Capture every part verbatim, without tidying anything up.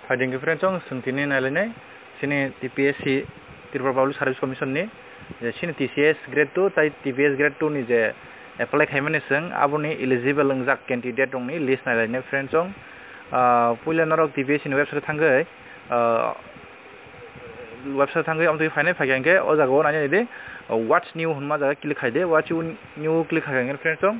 Phaidi hwnkhe friends chwng, chwng tini nailainai chini T P S C, Tripura Public Service Commission ni, je chini T C S grade two tai T P S grade two ni je apply khaimani chwng, aboni eligible wngjak candidate rokni list nailainai friends chwng. Ah, puila norok T P S C ni website thangwi, ah, website thangwi amtwi phainai, phaikha hwnkhe o jaga o nainai di, ah, what's new hwnma jaga click khaidi, what's new click khaikha hwnkhe friends chwng,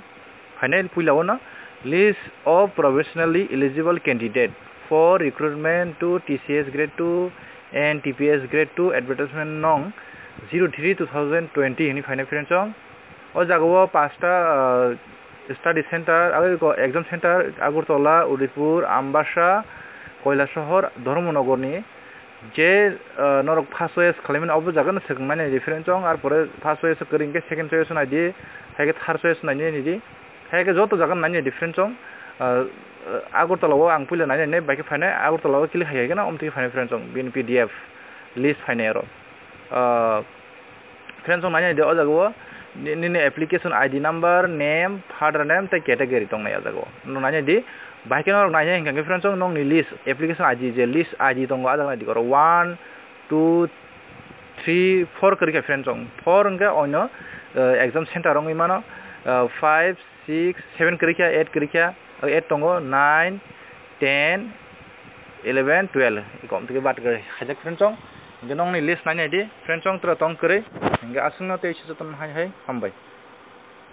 phainai puila o no, list of professionally eligible candidate for recruitment to T C S grade two and T P S grade two, advertisement nong zero three two thousand twenty hwnwi phainai friends chwng. O jaga o pasta, ah, study center, abo exam center Agartala, Udaipur, Ambassa, Kailasahar, Dharmanagar ni. Je, ah, norok first choice khalaimani, obo jaga no swkang nai nai di friends chwng, ar pore first choice kwrwi hwnkhe second choice nai di, hai khe third choice nai nai di, hai khe joto jaga nai nai di friends chwng. Ah, Agartala o ang puila nai nai nai, bai khe phainai Agartala o click hai khe no, omtwi phainai friends chwng, bini P D F list phainai aro. Ah, Friends chwng nai nai di o jaga o ni-, nini application I D number, name, father name tei category tong nai o jaga o. Nwng nai nai di, bai khe norok nai nai hwnkha khe friends chwng nokni list, application I D je list I D tongo, o jaga nai di oro one, two, three, four kwrwi kha friends chwng. Four hwnkhe oino, eh, exam center wngwi mano, eh, five, six, seven kwrwi kha, eight kwrwi kha, o eight tongo, nine, ten, eleven, twelve, eko omtwi khe bat kwrwi khaijak friends chwng. Hwnkhe nokni list nai nai di friends chwng, tura tong kwrwi. Hwnkhe aswkno tei se jotono hai hai hambai.